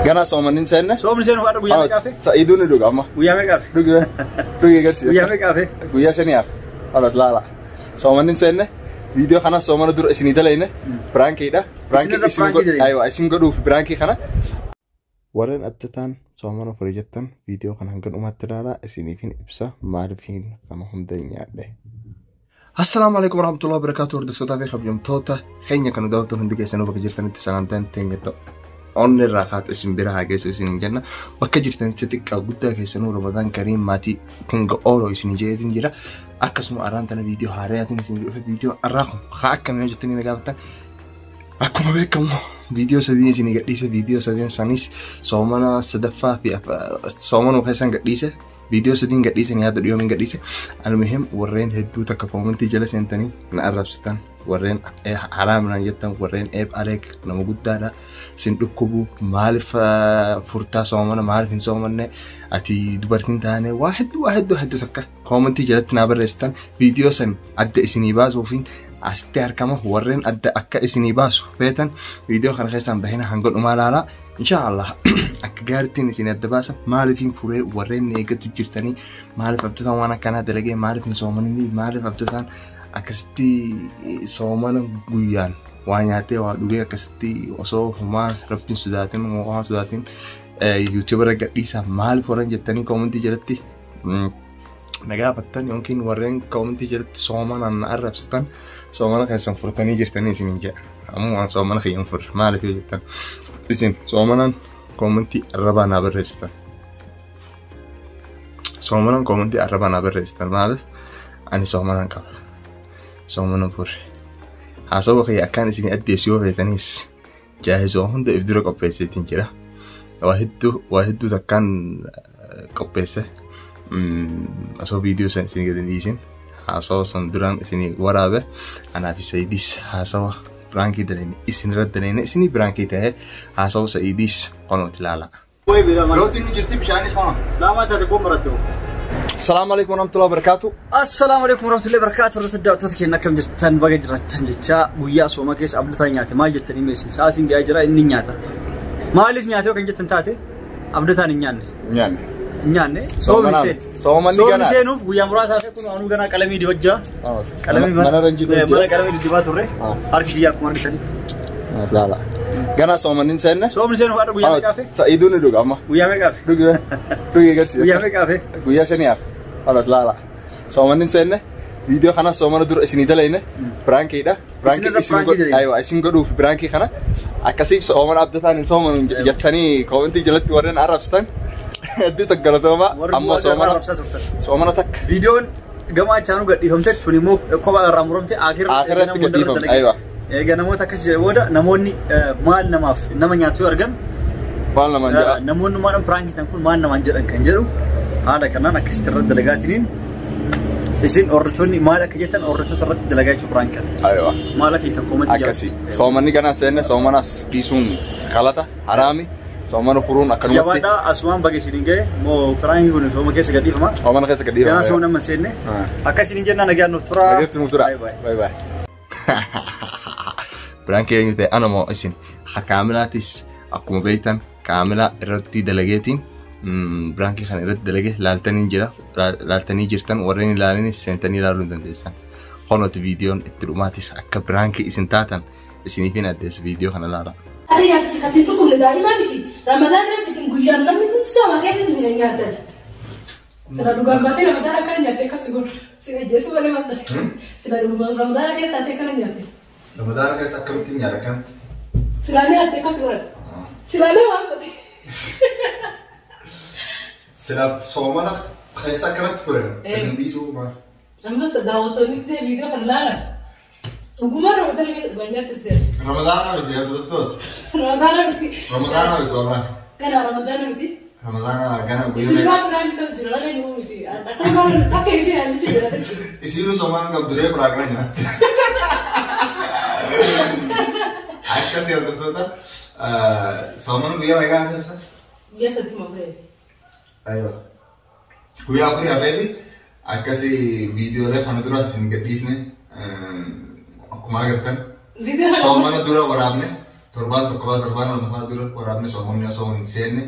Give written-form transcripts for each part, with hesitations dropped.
Ganaa soomanni hin seenne. Soomni seenu haadha guyyaa meeqaafe? Sa'iiduu ni dhuga amma. Guyyaa meeqaafe? Dhugi dhugi agarsiisa. Guyyaa meeqaafe? Guyyaa shaniif. Halas laala. Soomanni hin seenne. Viidiyoo kana soomana dura isinii dalayne. Piraankiidha. Piraankii Isinirra isin piraankii godhu. dalayne. Aywa isin godhuuf piraankii kana. Warreen adda ta'an soomana fure jettan viidiyoo kana hanga dhumaatti ilaalaa isiniifin ibsa maaliifin kana hunda hin nyaadhe. Assalaamu alaikum warahmatullahi wabarakatuh hordoftoota fi kabajamtoota keenya kan daawwattan hundi keessanuu bakka jirtanitti salaamtaan teenya ta'u. Onni irraa kaatu isin bira haa geessu isin hin jenna. Bakka jirtanitti xiqqaa guddaa keessanuu Ramadaan Kariim maatii kun ooloo isin jeetin jira. Akkasuma arraan tana viidiyoo haaraatiin isin dhufe viidiyoo arraa kun haa akkamii hojjettanii na gaafattan. Akkuma beekamu viidiyoo sadiin isin gadhiise viidiyoo sadiin sanis soomana sadaffaa fi soomanuu keessan gadhiise viidiyoo sadiin gadhiise ni yaada dhiyoomin gadhiise almuhim warreen hedduu takka koomentii jala seentanii na arrabsitan warreen haraaminaan jettan warreen eeb aleek nama guddaadha sin dhukkubu maaliif furtaa soomana maaliif hin soomanne ati dubartiin taane waa hedduu waa hedduu hedduu takka koomentii jalatti naa barreessitan viidiyoo san adda isinii baasuufiin asitti argama warreen adda akka isinii baasu feetan viidiyoo kana keessaan bahina hanga dhumaa ilaalaa inshaallah akka gaariittiin isin adda baasa maaliifin furee warreen eeggatu jirtanii maaliif abdataan waan akkanaa dalagee maaliif hin soomanini maaliif abdataan akkasitti soomana guyyaan waa nyaatee waa dhugee akkasitti osoo homaa rabbiin sodaatin waan sodaatin yuutuubara gadhiisa maaliif warreen jettanii koomentii jalatti na gaafattan yookiin warreen koomentii jalatti soomanaan na arrabsitan soomana keessan furtanii jirtanii isin jedha. Ammoo waan soomana kiyyan furre maaliif yoo jettan isin soomanaan koomentii arrabaa naa barreessitan. Soomanaan koomentii arrabaa naa barreessitan maaliif ani soomanaan qaba. Soomanaan furre. Haasawa kiyya akkaan isin addeessu yoo feetanis jaahizoo hunda if dura qopheesseetiin jira. Waa hedduu takkaan qopheesse. Osoo viidiyoo san isin gadi hin dhiisin haasawa san duraan isin waraabe anaa fi Sa'iidis haasawa piraankii dalayne isin irratti dalayne isinii piraankii ta'ee haasawa Sa'iidis konooti ilaala. Lootiin ni jirti bishaanis hama. Lama taate koo maratte. Salaamu alaikum warahmatullahi wabarakatuh. Assalaamu alaikum warahmatullahi wabarakatuh. Irratti daawwattoota keenya akkam jirtan baga jiraattan jecha guyyaa sooma keessa abdataa nyaate maal jettanii meessin sa'aatiin gahaa jira inni nyaata. Maaliif nyaate yoo kan jettan taate abdataan hin nyaanne. Nyaanne. Hin nyaanne. Soomni seeti. Soomanni Soomni ganaa. seenuuf guyyaa muraasa hafe kun anuu ganaa qalamii dibajjaa. Qalamii Mana ranjii mana qalamii dibaa turre. Harki kiyyaa akkuma argitanii. Laala. Ganaa soomanni hin seenne. Soomni seenuuf haadha guyyaa meeqaafe? Sa'iiduu ni dhuga amma. Guyyaa meeqaafe? Dhugi dhugi agarsiisa. Guyyaa meeqaafe? Guyyaa shaniif. Halas laala. Soomanni hin seenne. Viidiyoo kana soomana dura isinii dalayne. Piraankiidha. Piraankii Isinirra isin piraankii godhu. dalayne. Aywa isin godhuuf piraankii kana. Akkasii soomana abdataan hin soomanu jettanii koomentii jalatti warreen arrabsitan. Hedduu takka galatooma. Warri Ammoo bu'aa soomana arrabsaa turtan. soomana takka. Viidiyoon gama achaanuu gadhiifamte tun immoo kophaa irraa muramte Akhiratti gadhiifamte, aywa. Egaa namoota akkas jedhe booda namoonni maal namaaf nama nyaatu yoo argan Waan lamaan jedha. namoonni maadhaan piraankii tan kun maal namaan jedhan kan jedhu haala kanaan akkasitti irratti dalagaatiniin isin hordoftoonni maal akka jettan hordoftoota irratti dalagaa jechuun piraankii kana. Aywa. Maal akka jettan koomentii Akkasii. Soomanni ganaa seenne soomanas dhiisuun galata haraami. Soomana furuun akkanumatti. Jabaadhaa asumaan baga isiniin ga'e moo piraankiin kun sooma keessa gadhiifama. Soomana keessa gadhiifama. Ganaa sooma nama hin seenne. Akka isiniin jennaan nagaan nuuf tura. Nageetti nuuf tura. Bye bye. Bye bye. Piraankii eenyu ta'e ana moo isin ha kaamilaatis akkuma beektan kaamilaa irratti dalageetiin piraankii kana irratti dalage laaltanii jira laaltanii jirtan warreen ilaalanis seentanii ilaaluu hin dandeessan. Konooti viidiyoon itti dhumaatis akka piraankii isin taatan isiniifin addeessa viidiyoo kana ilaalaa. Ati nyaati kasi dhukkubni daa'ima miti. Ramadaan rabbitiin guyyaan namni hundi sooma keessa hin nyaattati. Sila dhugaan baatee Ramadaan akkana nyaattee qabsi godhu. Sila ajjeesuu malee maal ta'e. Sila dhugumaan Ramadaana keessa taatee akkana nyaatte. Ramadaana keessa akkamittiin nyaata kan? Sila nyaattee qabsi godhan. Sila nama miti. Sila soomana keessa akkanatti furan. Hin dhiisuu maal? Ammas daawwattoonni gisee viidiyoo kan ilaalan. Dhugumaan Ramadaana keessa dhugaan nyaatte seera. Ramadaana miti hordoftoota. Ramadaana miti. Ramadaana miti wallahi. Ganaa Ramadaana miti. Ramadaana gana Isin waan biraan ta'u jira malee nuu miti. Akka akka isin hallichu jira. Isiinuu soomaan qabdu ree furaaqna nyaatte. Akkasii hordoftoota soomana guyyaa meeqaa keessa? Guyyaa sadii moo afurii? Aywa. Guyyaa afurii hafeefi akkasii viidiyoolee kana dura isin gadhiifne akkuma agartan Viidiyoo kana soomana dura waraabne Torbaan tokko baa torbaan lama fa'aa dura waraabne soomamni osoo hin seenne.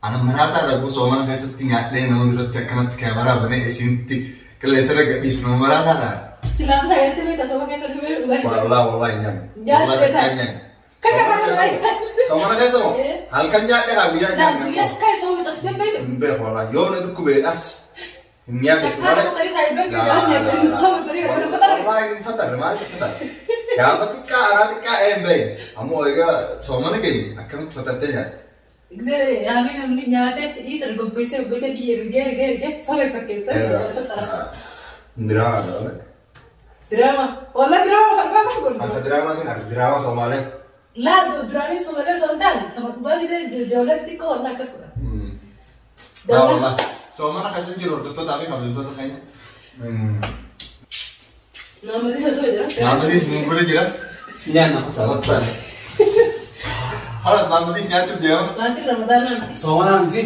Ana maraataa dhabuu soomana keessatti nyaadhee nama duratti akkanatti kaameraa banee isinitti qilleensa irra gadhiisu nama maraataadha. Silaaf taa'ee beektaa sooma keessa dhufee dhugaa. Wallaahi wallaahi nyaanne. Nyaadhe Wallaahi takkaa nyaanne. Soomana keessa moo? Halkan nyaadhe haa guyyaa nyaanne. Guyyaa takkaa sooma cabsitee beektu. Hin beeku wallaahi yoo na dhukkubee as hin nyaanne. Takkaa faxarii isaa hin beektu nyaanne sooma barii yoo faxarre. Wallaahi hin faxarre maaliif faxarre? Gaafa xiqqaa anaa xiqqaa ee hin beekne. Ammoo egaa soomana geenye akkamitti faxartee nyaatte? Gisee yaadni namni nyaatee dhiita goggoysee goggoysee biyya rigee rigee rigee sooma fakkeessee faxara. Diraamaa dha. Diraama. Wallah diraama kan dhugaa kan godhu. Akka diraamaatiin akka diraama Somaalee. Laa diraamii Somaalee osoo hin taane kama dhugaa gisee ijoollee xixiqqoo wallah akkas godha. Laa wallah. Soomana keessa jiru hordoftootaa fi kabajamtoota keenya. Naammatis osoo jira. Maamadiis mungura jira. Nyaanna kutaa. Haala maamadiis nyaachuuf deema. Maatiin Ramadaanaa miti. Soomanaa miti.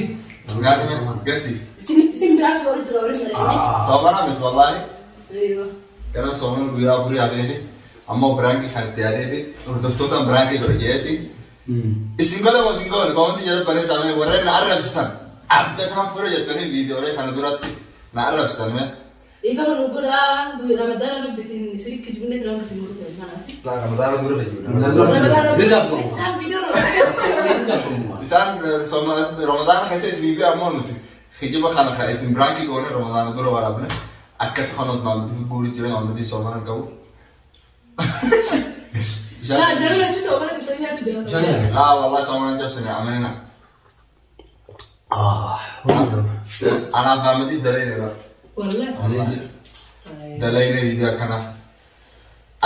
Nyaanni garsiisa. Isin biraa fi warri jira warri malee. Soomana miti wallaahi. Eeyyoo. Gara soomana guyyaa afurii hafeefi ammoo biraankii kan itti yaadeefi hordoftootaan biraankii godhe jeeti. Isin godhe moo isin godhe koomantii jalatti barreessaa mee warreen na arrabsitan abdataan fure jettanii viidiyoolee kana duratti na arrabsitan mee. Dhiifama nu godhaa Ramadaana dubbitiin sirikki jibnee biraan isin godhu kanaaf. Laa Ramadaana dura fayyadu. Nizaabbamu. Isaan viidiyoo Ramadaana. Isaan Ramadaana keessa isinii fi ammoo nuti kijiba kana kan isin biraankii goone Ramadaana dura waraabne akkas kanoot maamadii guuri jira maamadii soomana qabu. Laa jarri lachuu soomana cabsanii nyaatu jira. Laa wallahi soomana cabsanii amanina. Anaaf maamadiis dalayne bara. Wallah. Dalayne viidiyoo akkanaa.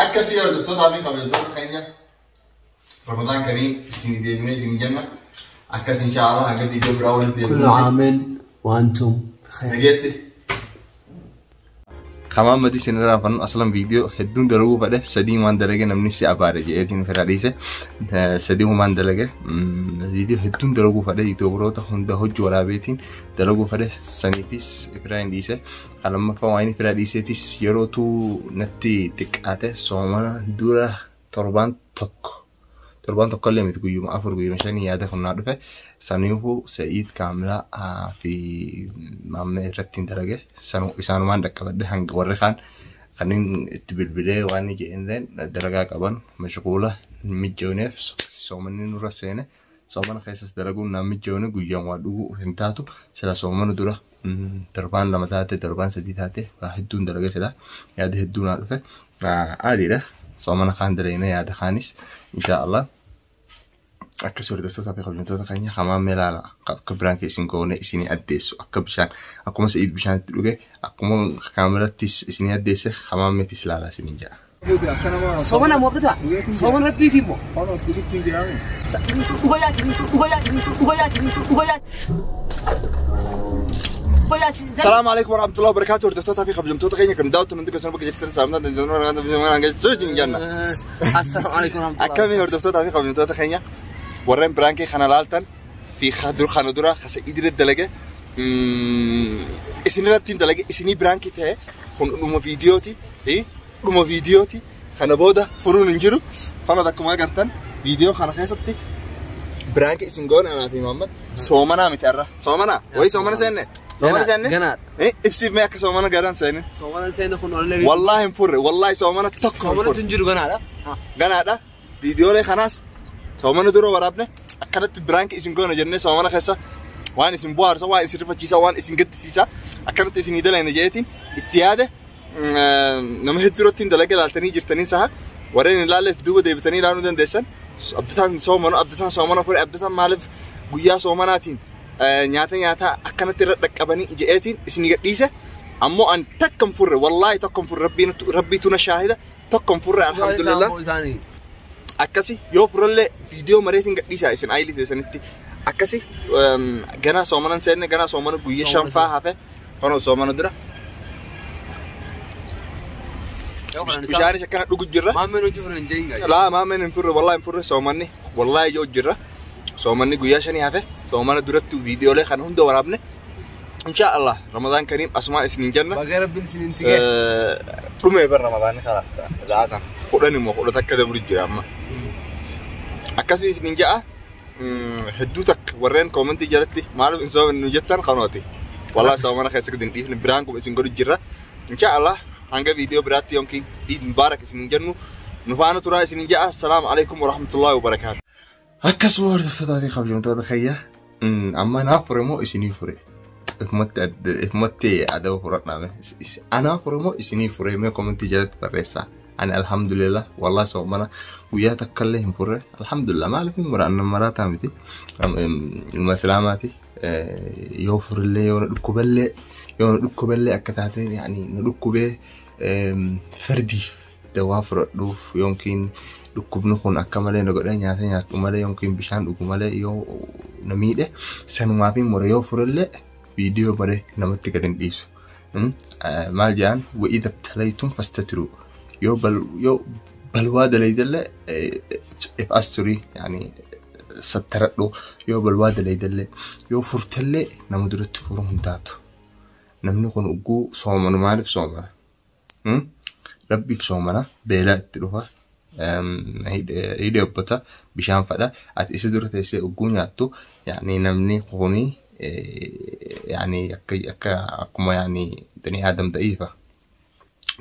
Akkasii hordoftootaa fi kabajamtoota keenya Ramadaan kariim isin deebinee isin jenna. Akkas inshaallah hanga viidiyoo biraa walitti كل deebinu. عام وأنتم بخير. Dhageetti. Kamaan mati isin irraa fannu aslan viidiyoo hedduun dalaguu fedhe sadii waan dalage namni si abaare jedheetiin fedha dhiise sadii humaan dalage viidiyoo hedduun dalaguu fedhe yuutuubaroota hunda hojii waraabeetiin dalaguu fedhe saniifis firaa hin dhiise kan lammaffaa waan firaa dhiiseefis yerootu natti xiqqaate soomana dura torbaan tokko torbaan tokko illee miti guyyuma afur guyyuma shanii yaada kun naa dhufe saniifuu Sa'iid Kaamilaa fi maammee irratti hin dalage isaanumaan dhaqqabadhe hanga warri kaan kanneen itti bilbilee waan ni jedhanilleen dalagaa qaban mashquula mijjooneef soomanni nurra seene soomana keessas dalaguun naan mijjoone guyyaan waa dhuguu hin taatu sila soomana dura torbaan lama taate torbaan sadii taate waa hedduun dalage sila yaada hedduu naa dhufe aadiidha soomana kaan dalagne yaada kaanis inshaa Allah. Akkasii hordoftootaa fi kabajamtoota keenya hamaan meelaala akka biraan keessin goone isinii addeessu akka bishaan akkuma Sa'iid bishaanitti dhuge akkuma kaamerattis isinii addeesse hamaan meetis ilaalaa isiniin jedha. Soomana moo abdataa? Soomana rabbiif immoo. Salaamu alaikum warahmatullahi wabarakatuh. Hordoftootaa fi kabajamtoota keenya kan daawwattan hundi keessan bakka jirtan saamnaa dandeenyuu jenna. Assalaamu alaikum warahmatullahi. Akkamii hordoftootaa fi kabajamtoota keenya warreen biraankii kana laaltan fi kana dura Sa'iid irratti dalage isin irratti hin dalage isinii biraankii ta'e kun dhuma viidiyooti dhuma viidiyooti kana booda furuun hin jiru kana akkuma agartan viidiyoo kana keessatti biraankii isin goone anaa fi Muhammad soomanaa miti har'a soomanaa wayi soomana seenne soomana seenne Ganaadha. Ibsiif mee akka soomana garan seenne Soomana seenne kun ollee. Wallaahi hin furre wallaahi soomana tokko hin Soomana furre. tun jiru ganaadha. Ganaadha. Viidiyoolee kanaas soomana dura waraabne akkanatti biraanki isin goona jennee soomana keessa waan isin bohaarsa waan isin rifachiisa waan isin gaddisiisa akkanatti isinii dalayna jeetiin itti yaade nama hedduu irratti hin dalage ilaaltanii jirtanii saha warreen hin ilaalleef duuba deebitanii ilaaluu dandeessan abdataan soomana abdataan soomana fure abdataan maaliif guyyaa soomanaatiin nyaata nyaataa akkanatti irra dhaqqabanii je'eetiin isinii gadhiise ammoo an takka hin furre wallaahi tokko hin furre rabbiitu na shaahida tokko hin furre alhamdulillah. Akkasi yoo furallee viidiyoo mareetiin gadhiisaa isin aayilii teessanitti akkasi ganaa soomanan seenne ganaa soomana guyyaa shanfaa hafe kanoo soomana dura bishaanis akkana dhugu jirra. Maammeen hojii furan jeenga. Laa maameen hin furre wallaahi hin furre soomanni wallaahi yoo jirra soomanni guyyaa shanii hafe soomana duratti viidiyoolee kana hunda waraabne inshaa Allah Ramadaan kariim asumaan isiniin jenna. Baga rabbiin isiniin tigee. Dhumee bar Ramadaanni kalaas zaatan kudhan immoo kudha takka dabru jira amma. Akkasii isiniin ja'a hedduu takka warreen koomentii jalatti maaliif hin soomannu jettan kanooti. Wallahi soomana keessa gadi hin dhiifne biraan kun isin godhu jirra. Insha Allah hanga viidiyoo biraatti yookiin Eid Mubarak isin jennu nu faana turaa isin ja'a. Assalaamu alaikum warahmatullahi wabarakaatu. Akkasuma hordoftootaa fi kabajamtoota kiyya amma naaf fure moo isinii fure? Ifumatti adaba fudhadhaame. Anaa fure moo isinii fure mee koomentii jalatti barreessaa. Ani alhamdulillah wallahi soomana guyyaa takka illee hin furre alhamdulillah maaliif hin mura annan maraataa miti ilma islaamaati yoo furillee yoo na dhukkuballee yoo na dhukkuballee akka taateen yaani na dhukkubee fardiif dawaa fudhadhuuf yookiin dhukkubni kun akka malee na godhee nyaata nyaadhu malee yookiin bishaan dhugu malee yoo na miidhe sanumaaf hin mure yoo furillee viidiyoo malee namatti gad hin dhiisu. Maal jedhan wa'idha talaytuun fastatiruu yoo yoo balwaa dalaydallee if asturii yaani sattaradhu yoo balwaa dalaydallee yoo furtallee nama duratti furuu hin taatu. Namni kun ugguu soomanu maaliif soomana? Rabbiif soomana beelaa itti dhufa. Hidhee ubbata bishaan fadha. Ati isa dura teessee ugguu nyaattu yaani namni kuni yaani akka akka akkuma yaani bani aadam da'iifa.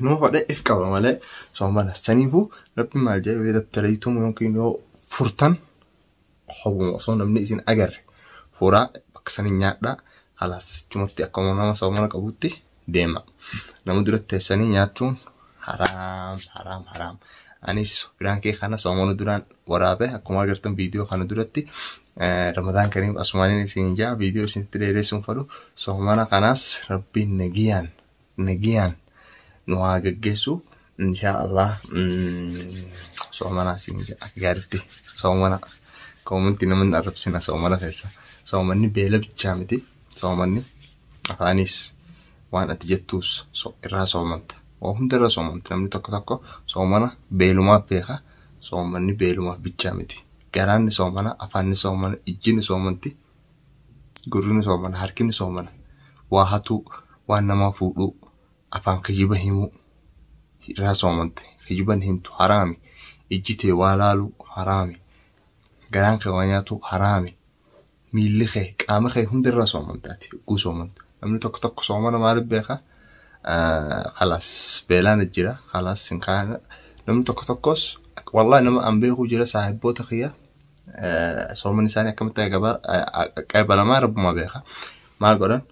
Nama fadhe if qaba malee soomana. Saniifuu rabbi maal jedhee dabtalaytuun yookiin yoo furtan hobuma osoo namni isin agarre furaa bakka sanii nyaadhaa khalaas chumatti akkuma nama soomana qabutti deema. Nama duratti teessanii nyaachuun haraam haraam haraam. Anis biraan kee kana soomana duraan waraabe akkuma agartan viidiyoo kana duratti Ramadaan Kariim asumaaniin isin jaa viidiyoo isinitti dheeressuun fadhu soomana kanaas rabbiin nagiyaan nagiyaan nu haa gaggeessu insha Allah soomana isin jaa akka gaariitti soomana koomantii namni arrabsina soomana keessa soomanni beela bichaa miti soomanni afaanis waan ati jettuus irraa soomanta waa hunda irraa soomanta namni tokko tokko soomana beelumaaf beeka soomanni beelumaaf bichaa miti garaanni soomana afaanni soomana ijjini soomanti gurrini soomana harkinni soomana waa hatuu waan namaa fuudhuu afaan kijiba himuu irraa soomante kijiban himtu haraami ijji tee waa laaluu haraami garaan kee waa nyaatu haraami miilli kee qaama kee hunda irraa soomanta ati ugguu soomanta namni tokko tokko soomana maaliif beeka khalaas beelaan jira khalaas hin kaana namni tokko tokkos wallahi nama an beeku jira saahibboota kiyya soomanni isaanii akkamitti qaybalamaa rabbuma beeka maal godhan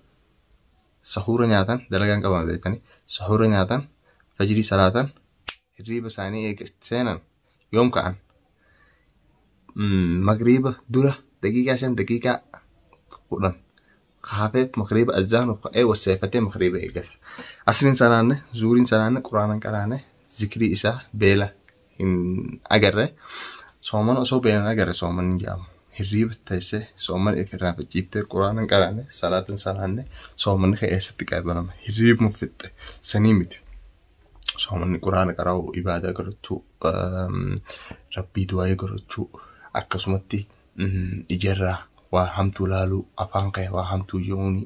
sahuura nyaatan dalagaan qaban beekanii sahuura nyaatan fajrii salaatan hirriiba isaanii eega seenan yoom ka'an magriiba dura daqiiqaa 5 daqiiqaa 10 kaafee magriiba azaanuuf ka'ee wasseeffatee magriiba eeggata. Asriin salaanne zuuriin salaanne quraanaan qaraane zikrii isaa beela hin agarre soomana osoo beelan agarre sooman hin jedhamu. Hirriiba teessee soomana irraa facciiftee quraanaan qaraane salaatiin salaanne soomanni kee eessatti qaybalama hirriibuma fixxe sanii miti. Soomanni quraana qara'uu ibaadaa godhachuu rabbii du'aa godhachuu akkasumatti ijarraa waa hamtuu laaluu afaan kee waa hamtuu je'uuni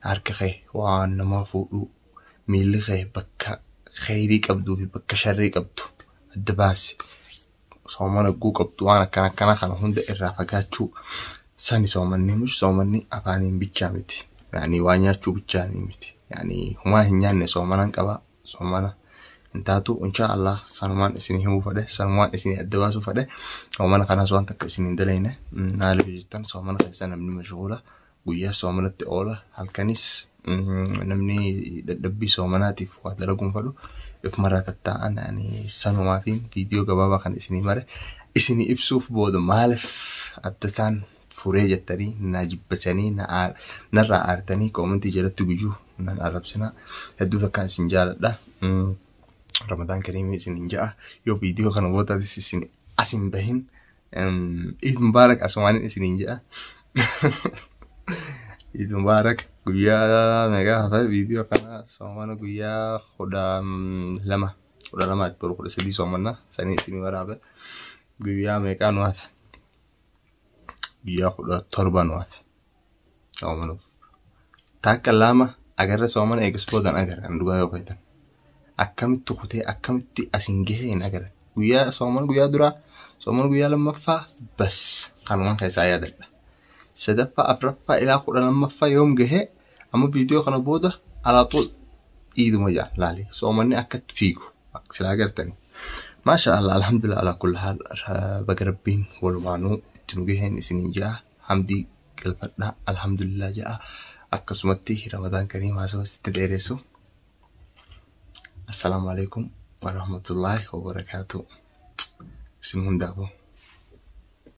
harka kee waa namaa fuudhuu miilli kee bakka kheyrii qabduu fi bakka sharrii qabdu adda baasi soomana guu qabdu waan akkana akkana kana hunda irraa fagaachuu sani soomanni mush soomanni afaaniin bichaa miti yaani waa nyaachuu bichaanii miti yaani humaa hin nyaanne soomanaan qaba soomana hin taatu insha Allah sanumaan isin himuu fedhe sanumaan isin adda baasuu fedhe soomana kanaas waan takka isin hin dalayne maaliif jettan soomana keessa namni mashghuula guyyaa soomanatti oola halkanis namni dadhabbii soomanaatiif waa dalaguun fedhu if maraa tattaa'an ani sanumaa fi viidiyoo gabaabaa kan isinii mare isinii ibsuuf booda maaliif addataan furee jettanii na jibbatanii narraa aartanii koomentii jalatti guyyuu nan arrabsina hedduu takkaan isin jaaladha. Ramadaan Kariimii isin hin ja'a yoo viidiyoo kana boodaatis isin as hin bahin Eid Mubarak asumaaniin isin hin ja'a. Eid Mubarak guyyaa meeqa hafe viidiyoo kana soomana guyyaa 12 12 boru 13 soomana sanii isin waraabe guyyaa meeqaa nu hafe guyyaa 17 nu hafe soomanuuf takka lama agarra soomana eegas boodan agarra an dhugaa yoo feetan. Akkamitti kutee akkamitti asin gahee hin agarre. Guyyaa soomana guyyaa duraa, soomana guyyaa lammaffaa bas kanumaan keessaa yaadadha. Sadaffaa, afraffaa ilaa 12ffaa yoom gahee amma viidiyoo kana booda alaaxuu iiduma jaa laali. Soomanni akkatti fiigu silaa gartanii. Maasha Allah, alhamdulillah, ala kulli haal, baga rabbiin walumaanuu itti nu gaheen isiniin jaa, hamdii galfadhaa, alhamdulillah jaa, akkasumatti Ramadaan kariim haasawasitti dheeressu. Assalaamu alaikum warahmatullaahi wabarakaatuh. Isin hundaafuu.